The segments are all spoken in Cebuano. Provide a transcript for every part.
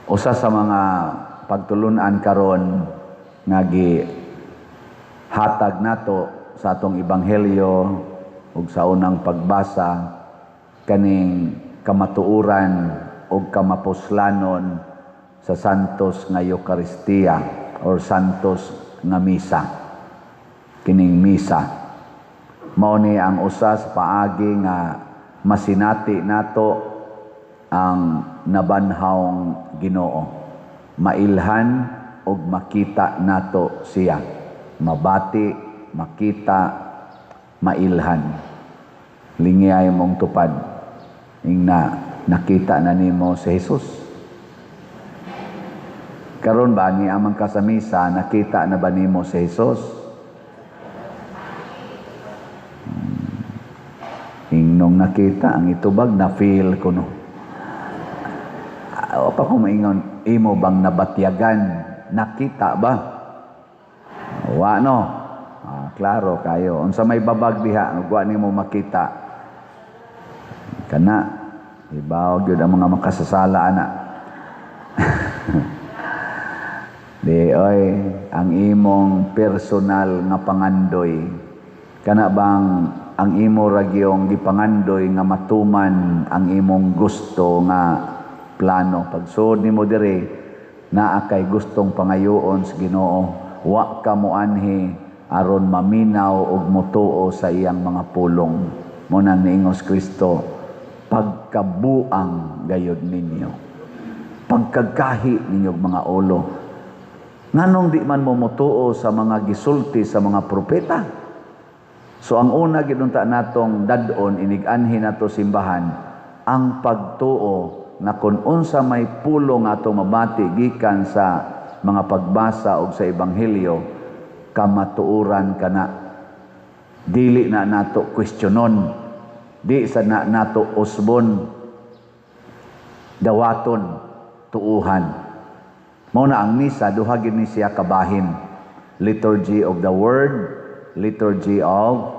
Usa sa mga pagtulunan karon nga gihatag nato sa atong ebanghelyo ug sa unang pagbasa, kaning kamatuoran ug kamapuslanon sa Santos nga Eukaristiya or Santos nga Misa. Kining misa mao ni ang usa sa paagi nga masinati nato ang nabanhawng Ginoo, mailhan ug makita nato siya, mabati, makita, mailhan. Lingiyay mong tupad, ingna nakita na nimo si Jesus. Karon ba ni amang ka sa misa, nakita na ba nimo si Jesus? Ingnong nakita ang itubag, na feel ko no. O pa ko maingon, imo bang nabatyagan? Nakita ba? Wa no. Ah, klaro kayo. Unsa may babag diha, wa nimo makita. Kana ibaw gyud ang mga makasasala ana. Di oy, ang imong personal nga pangandoy, kana bang ang imo ra gyung gipangandoy nga matuman ang imong gusto nga plano? Pagsuod nimo diri, naa kay gustong pangayoon sa Ginoo, wa ka moanhi aron maminaw ug motuo sa iyang mga pulong. Mo nang niingos Kristo, "Pagkabuang gayod ninyo, pagkagahi ninyong mga ulo. Nganong di man mo motuo sa mga gisulti sa mga propeta?" So ang una gyud unta natong dad-on inig-anhi nato simbahan, ang pagtuo na kung unsa may pulong ato mabati gikan sa mga pagbasa og sa ebanghelyo, kamatuoran kana. Dili na nato questionon, di sa na nato usbon, dawaton, tuuhan. Mao na ang misa, duha gyud ni siya kabahin: Liturgy of the Word, Liturgy of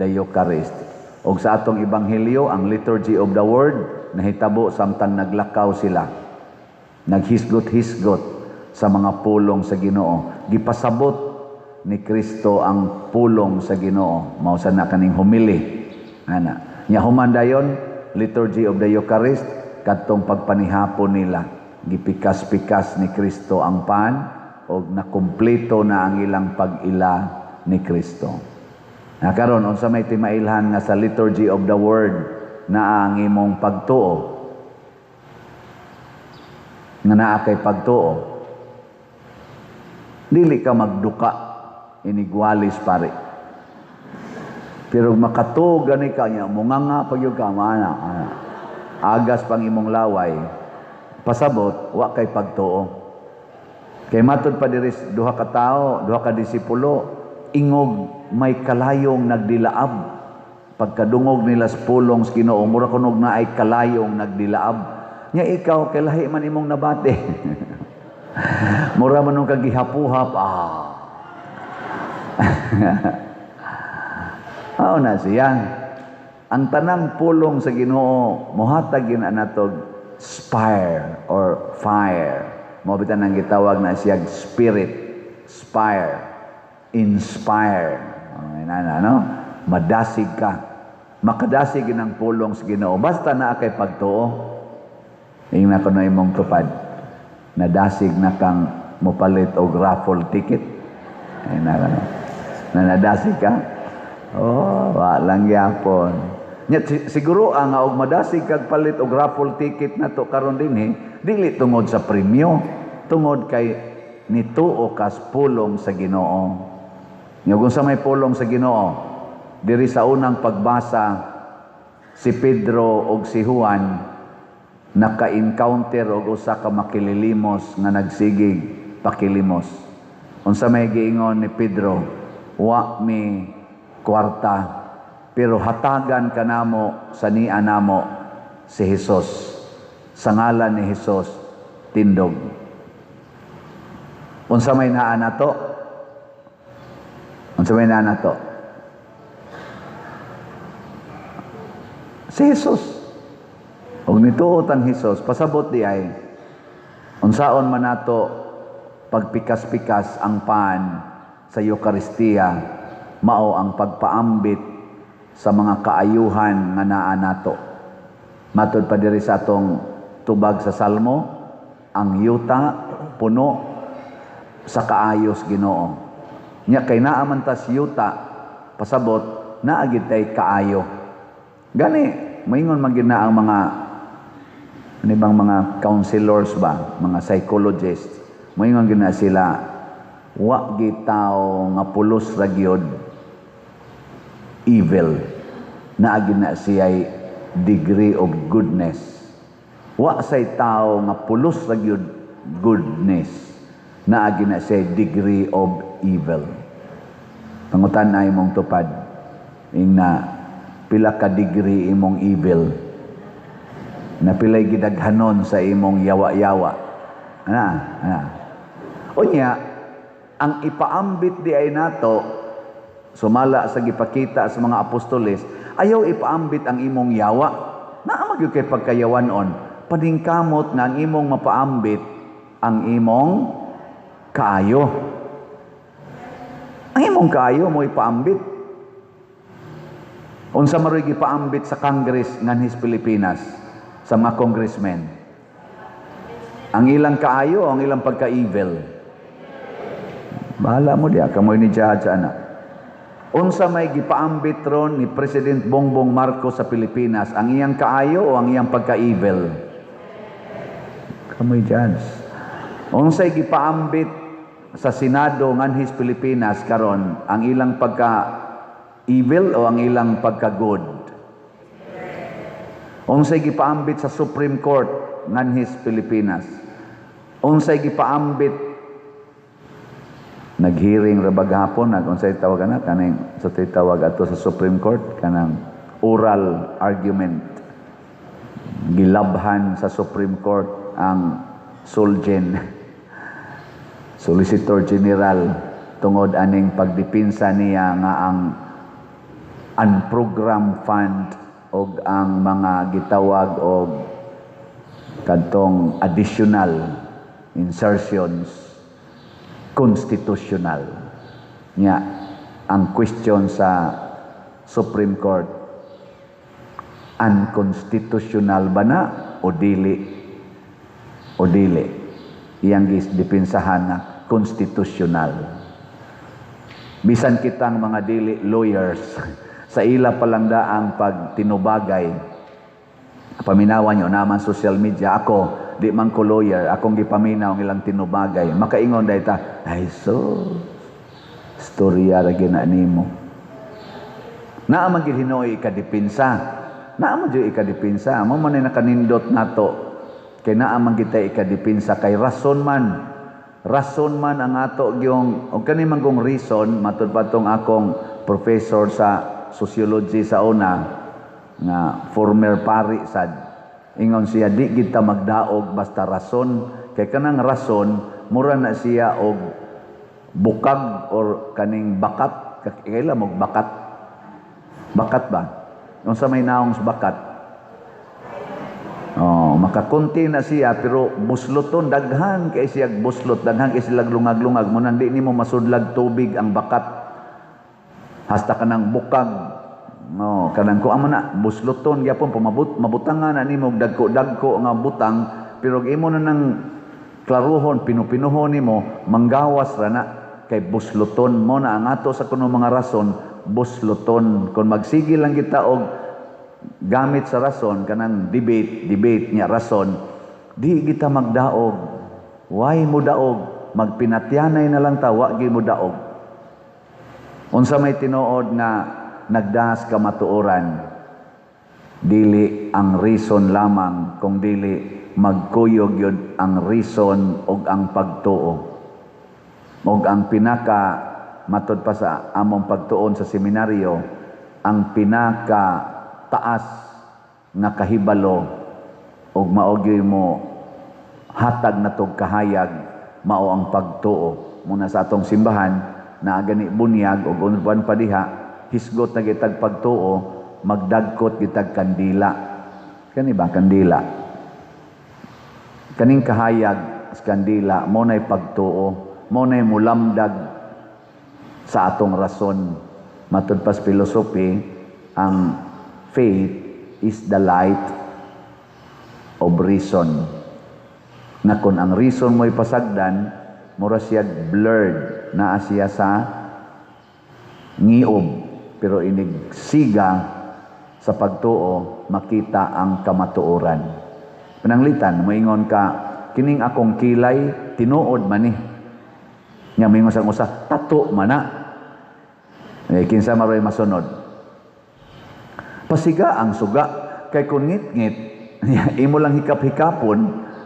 the Eucharist. Og sa atong ebanghelyo, ang Liturgy of the Word nahitabo samtang naglakaw sila. Naghisgot-hisgot sa mga pulong sa Ginoo. Gipasabot ni Kristo ang pulong sa Ginoo. Mao sa na kaning homily. Ana. Nya human dayon, Liturgy of the Eucharist, kadtong pagpanihapon nila. Gipikas-pikas ni Kristo ang pan og nakumpleto na ang ilang pag-ila ni Kristo. Na karon, unsa may timailhan nga sa Liturgy of the Word na ang imong pagtuo? Nga naa kay pagtuo. Dili ka magduka inigwalis pare. Pero makatuo gani ka niya, munganga pag ka mana, ana. Agas pang imong laway. Pasabot wa kay pagtuo. Kay matud pa diri, duha ka tawo, duha ka disipulo, ingog may kalayong nagdilaab. Pagkadungog nila sa pulong sa Ginoo, mura kunog na ay kalayong nagdilaab. Nya ikaw, kay lahi man imong nabati. Mura man nung kagihapuhap, ah. Mao na siya. Ang tanang pulong sa Ginoo mohatag gyud na natog spire or fire. Mao bitan ang gitawag na siya spirit, spire, inspire. Oh, na, no? Madasig ka. Makadasig gyud ang pulong sa Ginoo basta naa kay pagtuo. Ingna ko na imong tupad, nadasig na kang mopalit og raffle ticket? Ay na, no? Na nadasig ka? Oh, wa lang gyapon. Nya siguro ang og madasig kag palit og raffle ticket nato karon dinhi, dili tungod sa premyo, tungod kay nituo kas pulong sa Ginoo. Nya kung sa may pulong sa Ginoo, diri sa unang pagbasa, si Pedro og si Juan naka-encounter og usa ka makililimos nga nagsigig pakilimos. Unsa may giingon ni Pedro? "Wa mi kwarta, pero hatagan kanamo sa nia namo si Jesus. Sa ngalan ni Jesus, tindog." Unsa may naa nato? Unsa may naa nato? Si Jesus. Og nituot ang Jesus, pasabot di ay, Unsaon man nato pagpikas-pikas ang pan sa Eukaristiya, mao ang pagpaambit sa mga kaayuhan nga naa nato. Matod pa diri sa atong tubag sa Salmo, ang yuta puno sa kaayos Ginoo. Nya kay naa man tas yuta, pasabot naa gid tay kaayo. Gani moingon man gyud na ang mga ano bang mga counselors ba, mga psychologists, moingon gyud na sila, wa gyud tawo nga pulos ra gyud evil, naa gyud na siya'y degree of goodness. Wa say tao nga pulos ra gyud goodness, naa gyud na siya'y degree of evil. Pangutan-a imong tupad, ingna pila ka degree imong evil, na pilay gidaghanon sa imong yawa-yawa. Ana, ana. Unya, ang ipaambit di ay nato, sumala sa gipakita sa mga apostoles, ayaw ipaambit ang imong yawa. Naa man gyud kay pagkayawanon, paningkamot nga ang imong mapaambit ang imong kaayo. Ang imong kaayo mo ipaambit. Unsa maroy gipaambit sa Congress nganhis Pilipinas sa mga congressmen? Ang ilang kaayo, ang ilang pagka-evil. Bahala mo diya, kamoy ni judge ana. Unsa may gipaambit ron ni President Bongbong Marcos sa Pilipinas, ang iyang kaayo o ang iyang pagka-evil? Kamoy judge. Unsay gipaambit sa Senado nganhis Pilipinas karon, ang ilang pagka-evil o ang ilang pagka-good? Unsay gipaambit sa Supreme Court nganhis Pilipinas? Unsay gipaambit, naghearing ra ba gahapon, nag unsay tawag ana, kaning sa tawag ato sa Supreme Court, kanang oral argument? Gilabhan sa Supreme Court ang Solgen, Solicitor General, tungod aning pagdepinsa niya nga ang unprogrammed fund og ang mga gitawag og kadtong additional insertions constitutional. Nya ang question sa Supreme Court, unconstitutional ba na o dili? O dili, iyang gidepinsahan na constitutional. Bisan kitang mga dili lawyers, sa ila palang daang pagtinubagay, paminawan nyo naman social media. Ako, di man ko lawyer, akong gipaminaw ang ilang tinubagay, makaingon dahil ta, "Ay so storya ra gina nimo." Naa man gid hinuoy ikadipinsa, naa man jud ikadipinsa. Mo man ni nakanindot nato kay naa man kita ikadipinsa, kay rason man, rason man ang ato gyung og kani man kong reason. Matud pa tong akong professor sa sociology sa una nga former pari sad, ingon siya, di kita magdaog basta rason, kay kanang rason mura na siya og bukag or kaning bakat. Kaila mo bakat? Bakat ba? Unsa may naong sa bakat? Oh, makakunti na siya pero busloton, daghan kay siya buslot, daghan kay sila lungag-lungag mo nang di nimo masudlag tubig ang bakat. Hasta kanang bukag. No, kanang kuan mo na busloton gyapon, pumabut mabutangan na nimo dagko-dagko nga butang, pero imo na nang klaruhon, pinupinuhon nimo, manggawas ra na kay busloton mo na. Ang ato sa kuno mga rason, busloton. Kung magsige lang kita og gamit sa rason, kanang debate debate niya rason, di kita magdaog. Why mo daog? Magpinatyanay na lang ta, wa gi mo daog. Unsa may tinuod nga nagdas kamatuoran? Dili ang reason lamang, kung dili magkuyog yun ang reason og ang pagtuo. Og ang pinaka, matod pa sa among pagtuon sa seminaryo, ang pinaka taas nga kahibalo og mao gyud mo hatag natog kahayag, mao ang pagtuo. Muna sa atong simbahan naa gani bunyag og uban pa diha, hisgot na gitag pagtuo, magdagkot gitag kandila. Kani ba kandila? Kaning kahayag. sa kandila, mao nay pagtuo, mao nay mulamdag sa atong rason. Matud pas philosophy, ang faith is the light of reason. Na kung ang reason mo'y pasagdan, mura siya blurred, naa siya sa ngiob, pero inig siga sa pagtuo, makita ang kamatuoran. Pananglitan, moingon ka, "Kining akong kilay, tinuod man ni." Nya moingon sa usa, "Tato man na." Eh, kinsa maroy masunod? Pasiga ang suga. Kay kung ngit-ngit, imo lang hikap-hikapon,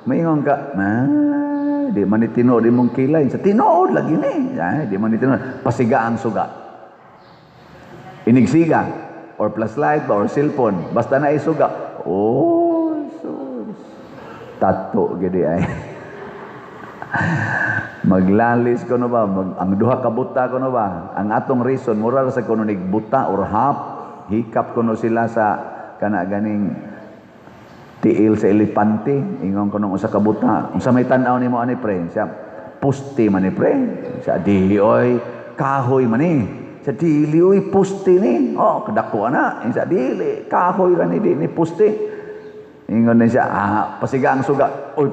maingon ka, "Ah, di man ni tinuod imong kilay." Sa tinuod lagi ni. Ay, di man ni tinuod. Pasiga ang suga. Inigsiga or flashlight ba or cellphone, basta na isuga. Oh, sus. Tato gidi ay. Maglalis ko no ba, ang duha ka buta ko no ba. Ang atong reason mura ra sa kuno nig buta or hap, hikap kuno sila sa kana ganing tiil sa elepante. Ingon ko nung usa ka buta, "Unsa may tan-aw nimo ani, pre?" Siya, "Puste man ni, pre." Siya, "Dili oy, kahoy man ni." Siya, "Dili oy, puste ni." "Oh, kadako ana." Siya, "Dili, kahoy ra ni, di ni puste." Ingon ni siya, "Ah, pasiga ang suga. Oy,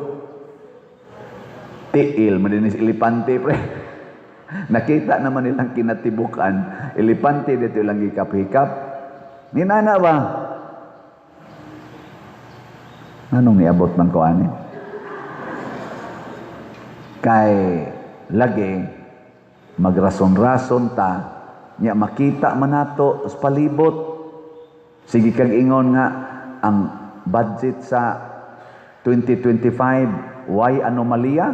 tiil man din sa elepante, pre." Nakita naman nilang kinatibukan, elepante dito lang hikap-hikap. Ninana ba? Anong niabot man ko ani? Kay lagi magrason-rason ta nya, makita man nato sa palibot. Sige kag ingon nga ang budget sa 2025 why anomalya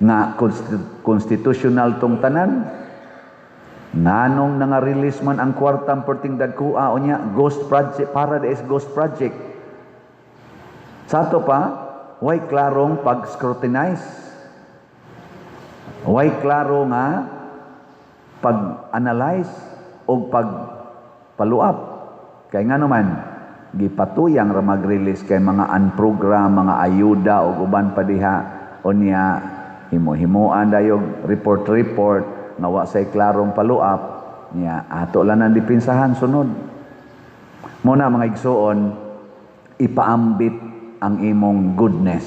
nga constitutional tong tanan, nganong nanga-release man ang kwartang perting dagkua unya ghost project, para is ghost project? Sa ato pa, way klarong pag-scrutinize, way klaro nga pag-analyze o pag-follow up. Kay nga naman gipatuyang ra mag-release kay mga unprogram, mga ayuda o uban pa diha, unya himo-himuan dayog report report nga wa say klarong follow up niya. Ato lang ang dipinsahan sunod mo na, mga igsuon. Ipaambit ang imong goodness.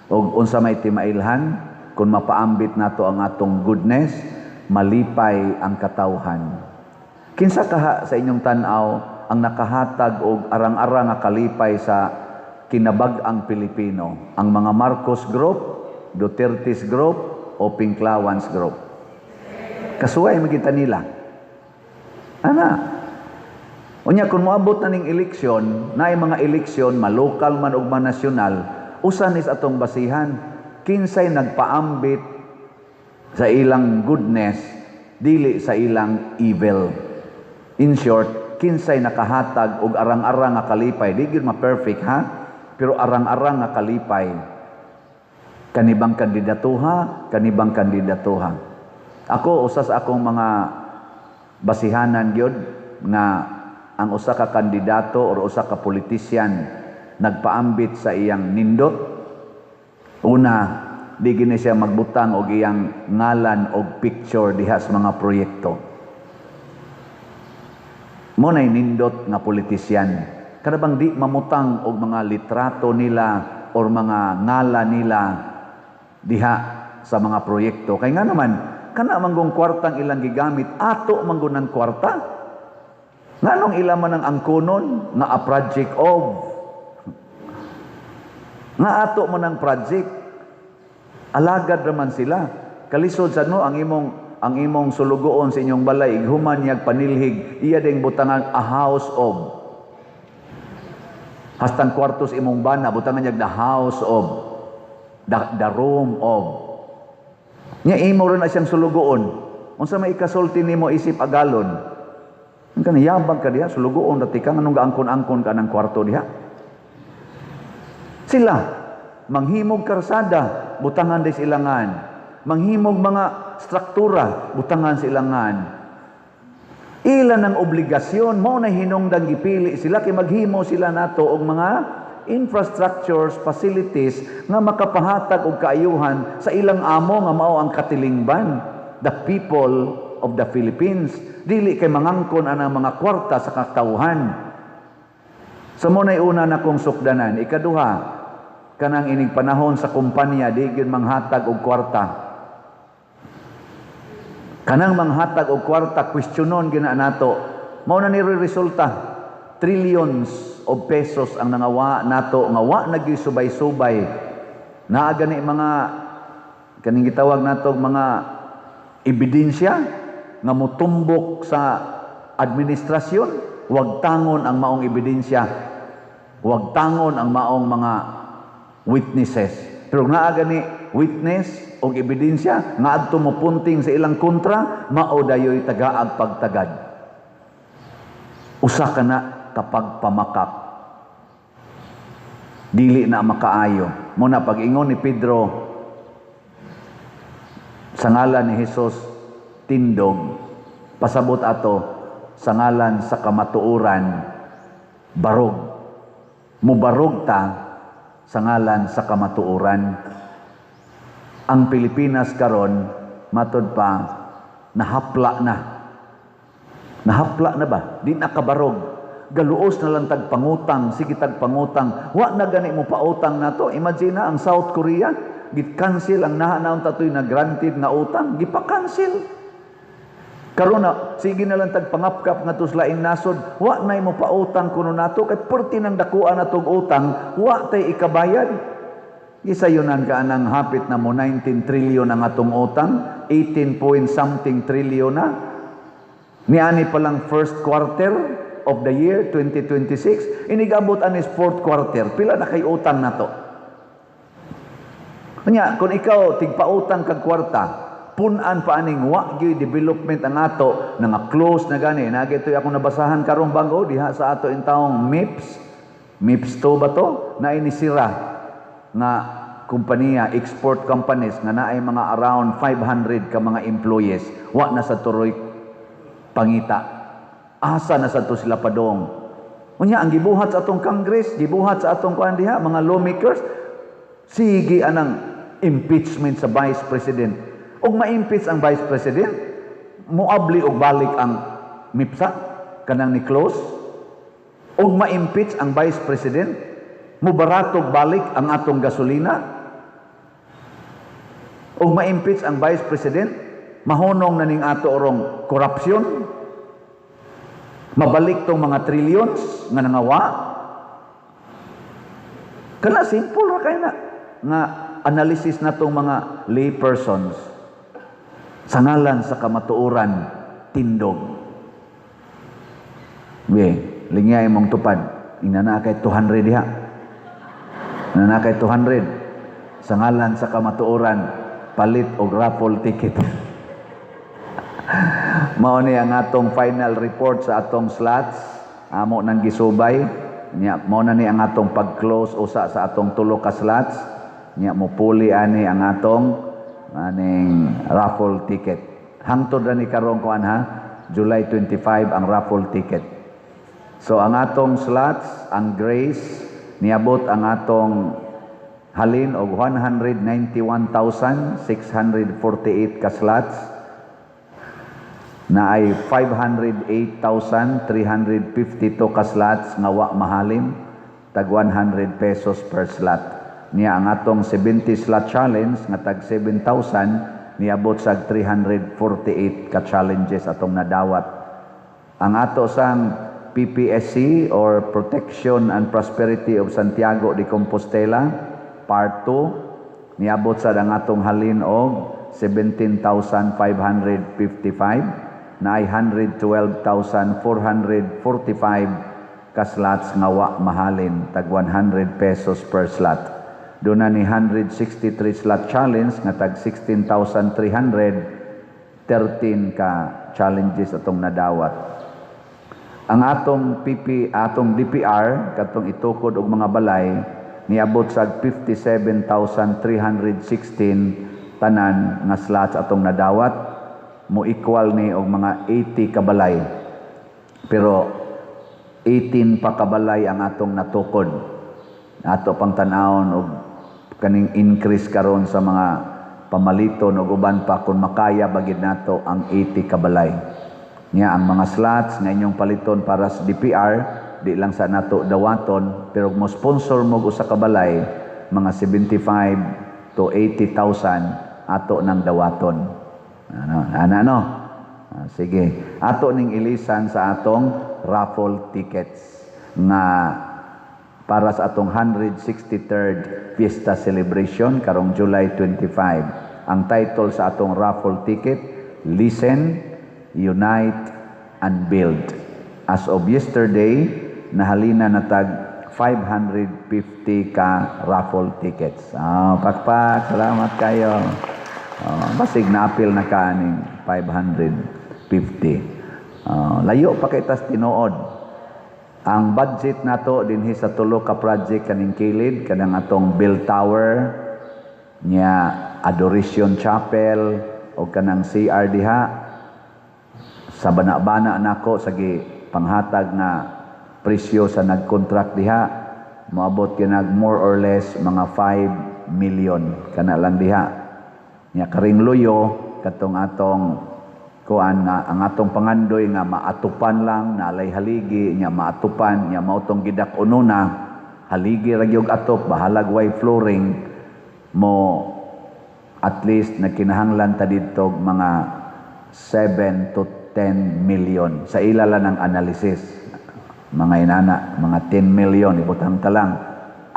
Og unsa may timailhan kung mapaambit nato ang atong goodness? Malipay ang katawhan. Kinsa kaha sa inyong tan-aw ang nakahatag og arang-arang nga kalipay sa kinabag-ang Pilipino? Ang mga Marcos Group, Duterte's Group o Pinklawans Group? Kasuway magita nila. Ana. Unya kung moabot na ning eleksyon, naay mga eleksyon, ma-local man ug ma-nasyonal, usa nis atong basihan, kinsay nagpaambit sa ilang goodness, dili sa ilang evil. In short, kinsay nakahatag og arang-arang nga kalipay, di gyud ma-perfect ha, pero arang-arang nga kalipay. Kanibang kandidatuha, kanibang kandidatuha. Ako, usa sa akong mga basihanan gyud nga ang usa ka kandidato or usa ka politician nagpaambit sa iyang nindot. Una, di gini siya magbutang og iyang ngalan og picture diha sa mga proyekto. Mo nay nindot nga politician. Kada bang di mamutang og mga litrato nila or mga ngalan nila diha sa mga proyekto. Kay nga naman, kana manggong kwartang ilang gigamit, ato manggon ang kwarta. Nganong ila man ang angkonon nga a project of? Nga ato man ang project. Alagad raman sila. Kalisod sa no ang imong sulugoon sa inyong balay, ighuman niyag panilhig, iya ding butangan a house of. Hastang kwarto sa imong bana, butangan niya the house of, the room of. Nya imo rin na siyang sulugoon. Unsa may ikasulti nimo isip agalon? Ang kaniyabag ka diha, sulugoon ra tika, nganong gaangkon-angkon ka ng kwarto diha? Sila, manghimog karsada, butangan des ilangan. Manghimog mga struktura, butangan sa ilangan. Ilan ang obligasyon mo na hinungdang gipili sila kay maghimo sila nato og mga Infrastructures, facilities nga makapahatag og kaayuhan sa ilang amo nga mao ang katilingban, the people of the Philippines. Dili kay mangangkon ang mga kwarta sa katawhan. Sa mao na'y una na kong sukdanan. Ikaduha, kanang inig panahon sa kumpanya, di gyud manghatag og kwarta. Kanang manghatag og kwarta, kwestiyonon gyud na nato. Mao na ni resulta. Trillions of pesos ang nangawa nato nga wa na gyud subay-subay. Naa gani mga kaning gitawag nato mga ebidensya nga motumbok sa administrasyon, wag tangon ang maong ebidensya, wag tangon ang maong mga witnesses. Pero naa gani witness og ebidensya nga adto mo punting sa ilang kontra, mao dayoy tagaag pagtagad. Usa ka na kapag pamakak. Dili na makaayo. Mao na pag-ingon ni Pedro, "Sa ngalan ni Jesus, tindog." Pasabot ato, "Sa ngalan sa kamatuoran, barog." Mubarog ta sa ngalan sa kamatuoran. Ang Pilipinas karon, matod pa, nahapla na. Nahapla na ba? Di na kabarog. Galuos na lang tag pangutang, sige tag pangutang. Wa na gani mo pautang nato. Imagine na ang South Korea, gi-cancel ang naha naon tatoy na granted nga utang, gipa-cancel. Karon na sige na lang tag pangapkap nga sa laing nasod, wa nay mo pautang kuno nato kay perti nang dakuan natong utang, wa tay ikabayad. Gisayunan ka anang hapit na mo 19 trillion ang atong utang, 18 point something trillion na. Niani pa lang first quarter of the year 2026, inigabot anis fourth quarter, pila na kay utang nato? Kanya, kung ikaw tigpautang kag kwarta, punan pa aning wa gyud development ang ato, nga close na gani. Nagitoy akong nabasahan karong bago diha sa ato in taong MIPS, MIPS 2 ba to? Na inisira nga kumpanya, export companies nga naay mga around 500 ka mga employees, wa na sa turoy pangita. Asa na sa to sila padong? Unya ang gibuhat sa atong Congress, gibuhat sa atong kuan diha, mga lawmakers, sige anang impeachment sa Vice President. Og ma-impeach ang Vice President, moabli og balik ang MIPSA kanang ni close. Og ma-impeach ang Vice President, mubaratog balik ang atong gasolina. Og ma-impeach ang Vice President, mahunong na ning ato orong korupsyon. Mabalik tong mga trillions nga nangawa. Kana simple ra kay na nga analysis na tong mga lay persons. Sa ngalan sa kamatuoran, tindog. Be, lingya imong tupad. Ina na kay 200 diha. Ina na kay 200. Sa ngalan sa kamatuoran, palit og raffle ticket. Mao ni ang atong final report sa atong slots. Amo nang gisubay. Nya mao na ni ang atong pag-close usa sa atong tulo ka slots. Nya mo puli ani ang atong aning raffle ticket. Hangtod ra ni karong kuan ha, July 25 ang raffle ticket. So ang atong slots, ang Grace, niabot ang atong halin og 191,648 ka slots na ay 508,352 ka slots nga wa mahalin, tag 100 pesos per slot. Niya ang atong 70 slot challenge nga tag 7,000, niabot sa 348 ka challenges atong nadawat. Ang ato sang PPSC or Protection and Prosperity of Santiago de Compostela Part 2, niabot sa ang atong halin og 17,555 na ay 112,445 ka slots nga wa mahalin, tag 100 pesos per slot. Doon na ni 163 slot challenge nga tag 16,313 ka challenges atong nadawat. Ang atong PP, atong DPR katong itukod og mga balay, niabot sa 57,316 tanan nga slots atong nadawat, mo equal ni og mga 80 ka balay. Pero 18 pa kabalay ang atong natukod. Ato pang tan-awon og kaning increase karon sa mga pamaliton og uban pa, kung makaya ba gid nato ang 80 ka balay. Nya ang mga slots nga inyong paliton para sa DPR, di lang sa nato dawaton, pero mo sponsor mo usa ka balay, mga 75 to 80,000 ato nang dawaton. Ano, ana no? Ah, sige. Ato ning ilisan sa atong raffle tickets nga para sa atong 163rd Fiesta Celebration karong July 25. Ang title sa atong raffle ticket, "Listen, Unite, and Build." As of yesterday, nahalina na tag 550 ka raffle tickets. Ah, pakpak, salamat kayo. Ah, basig naapil na ka aning 550. Ah, layo pa kay tas tinuod. Ang budget nato dinhi sa tulo ka project kaning kilid, kanang atong bell tower nya, Adoration Chapel o kanang CR diha sa bana-bana nako sa gi panghatag nga presyo sa nagkontrakt diha, moabot kinag more or less mga 5 million kana lang diha. Nya karing luyo, katong atong kuan nga ang atong pangandoy nga maatupan lang, nalay haligi nya, maatupan nya, mao tong gidak-ununa, haligi ra gyud atop, bahalag way flooring mo, at least nagkinahanglan ta didto mga 7 to 10 million sa ila lang ng analysis. Mga inana, mga 10 million ibutang ta lang,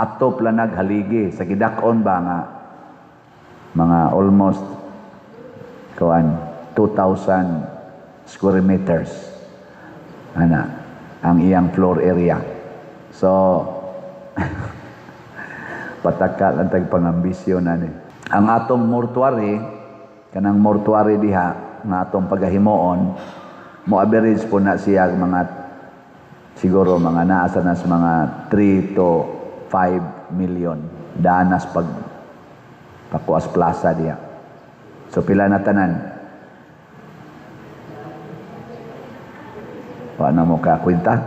atop lang naghaligi sa gidak-on ba nga mga almost kuan 2,000 square meters ana ang iyang floor area. So pataka lang tag pangambisyon ani. Ang atong mortuary, kanang mortuary diha nga atong pagahimuon, mo average po na siya mga siguro mga naa sa nas mga 3 to 5 million danas pag pakuas plaza diha. So pila na tanan? Paano mo kakwenta?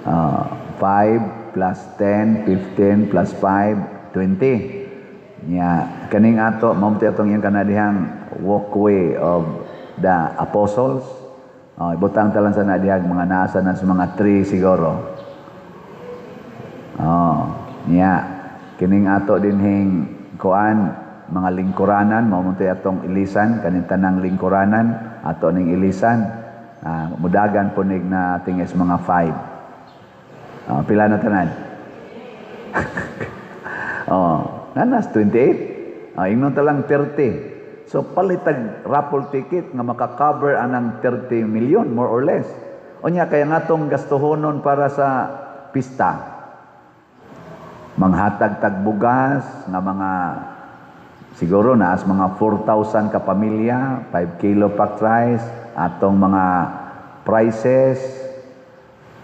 5 plus 10, 15 plus 5, 20. Nya, kaning ato, mao atong iyang kanadihang walkway of the apostles. Oh, ibutang talang sa nadihag mga nasa na sa mga 3 siguro. Oh, nya, kining ato dinhing kuan, mga lingkuranan, mao man atong ilisan, kaning tanang lingkuranan ato ning ilisan. Ah, mudagan po nig na tingis mga 5. Oh, pila na tanan? Oh, nanas 28. Oh, ingnon ta lang 30. So palitag raffle ticket nga maka-cover anang 30 million more or less. Unya kaya nga tong gastuhonon para sa pista. Manghatag tag bugas nga mga siguro naas mga 4,000 ka pamilya, 5 kilo packed rice, atong mga prices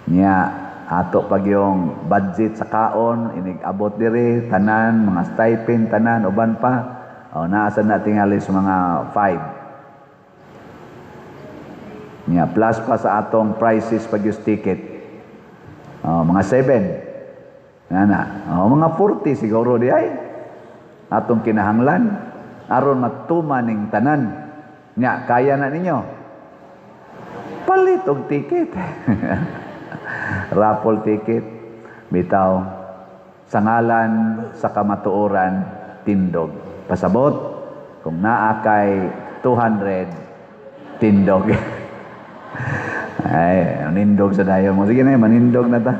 niya, ato pag yung budget sa kaon inig abot diri tanan, mga stipend tanan, uban pa. O naa sa na tingali sa mga 5 niya, plus pa sa atong prices pag use ticket. O, mga 7 nga na. O, mga 40 siguro di ay atong kinahanglan aron matuma ning tanan. Nya kaya na ninyo? Palit og ticket, raffle ticket bitaw. Sa ngalan sa kamatuoran, tindog. Pasabot kung naa kay 200, tindog. Ay, nindog sa dayon mo. Sige na, manindog na ta.